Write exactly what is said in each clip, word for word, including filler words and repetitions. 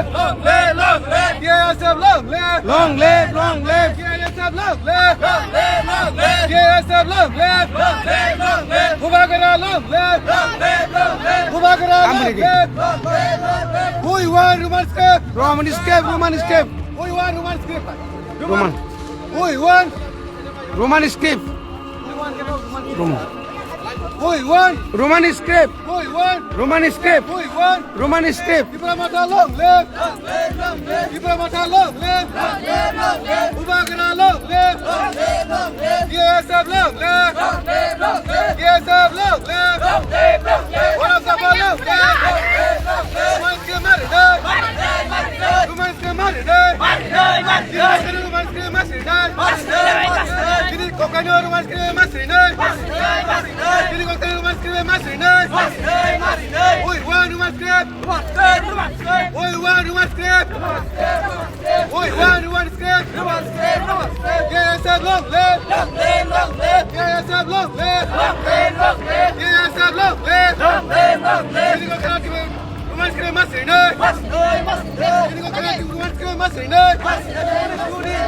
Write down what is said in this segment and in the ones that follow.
Long live, long live. T I S F long live. Long live, long live. T I S F long live. Long live, long live. T I S F long live. Long live, long live. Bubagra long live. Long live, long live. Bubagra long live. Long live, long live. We want Roman script. Roman script, Roman script. We want Roman script. Roman. We want Roman script. Roman. We want Roman script. We want Roman script. We want Roman script. Tipra Motha long live. Tipra Motha long live. Bubagra long live. T I S F long live. T I S F long live. Borok Saba long live. Roman script mari dai. Roman script mari dai. Roman script mari dai. Chini kokaino Roman script mari dai. Chini kokaino Roman script mari dai. We want Roman script. We want Roman script. We want Roman script. T I S F long live. T I S F long live. T I S F long live. Chini kokaino Roman script mari dai. Chini kokaino Roman script mari dai.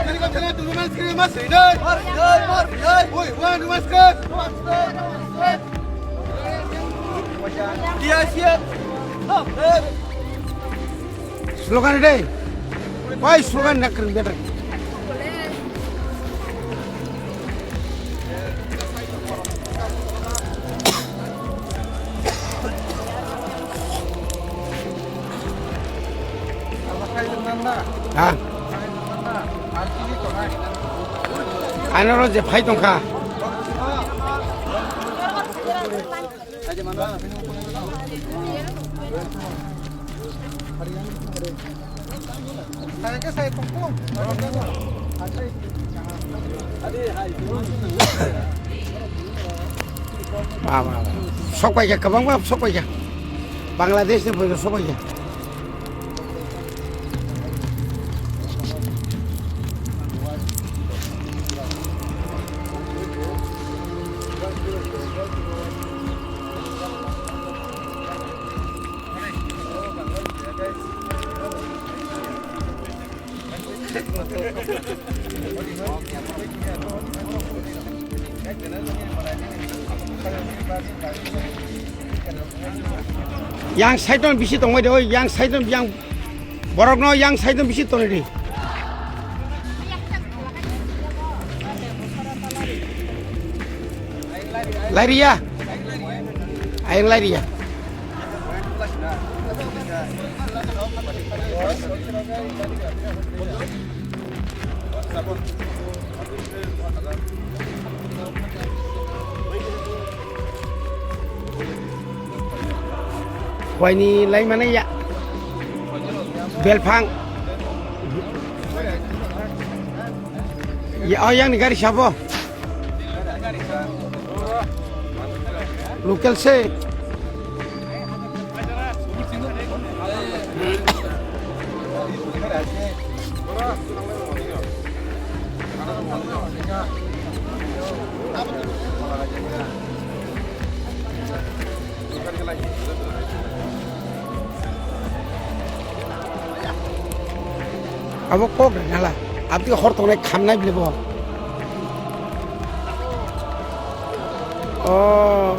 Chini kokaino Roman script mari dai. We want Roman script. Slogan dai. Why slogan nak kering better? Ha? Ano ro je phai tongkha. Ba, ba, ba. Sok paikha, kwbangma sok paikha. Bangladesh ni phaino sok paikha. Yang side no bisi tongbai de, oi, yang side no, yang borok no yang side no bisi tongri di. Lairia. Ayang lairia. Waini lai mana ya? Belphang. Ya, oh, yang ni gari siapa? Local se. Abo kok hala. Abdi hor tongnai khamnai bile bo. Oh.